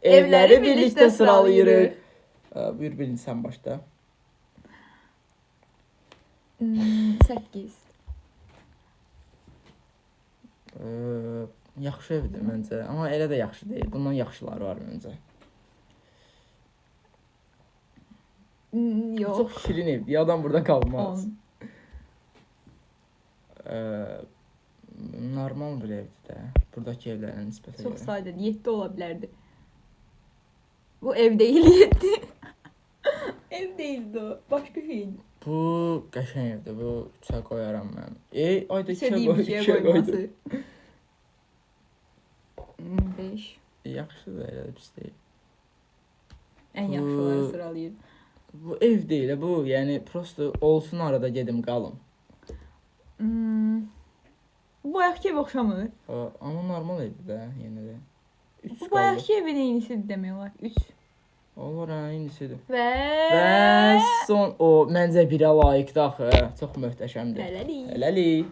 Evləri birlikdə sıralayırıq. Buyur, birinci sən başla. 8. Yaxşı evdir məncə, amma elə də yaxşı deyil. Bundan yaxşıları var məncə. Yox. Çox şirin evdir. Adam burada qalmaz. 10. Normal bir evdir də. Buradakı evlərə nisbətə Çox görə. sadədir. 7 ola bilərdi. Bu ev deyil 7. Ev değildi o. Başqa şeydi. Bu qəşəng evdir. Bu 3-ə qoyaram mən. Ayda Üçə 2-yə deyim, qoy, ikiyə 2-yə qoydum. qoyması. 5. Yaxşıdır, elə də pis deyil. Ən yaxşıları sıralayır. Bu ev deyil, bu yəni prosto olsun, arada gedim qalım. Bu bayaqki ev oxşamır. Amma normal evdir də yenə də. 3 Bu bayaqki evin eynisidir demək olar. 3. Olur hə, eynisidir. Və Və son o məncə 1-ə layiqdir axı. Çox möhtəşəmdir. Hələlik. Hələlik.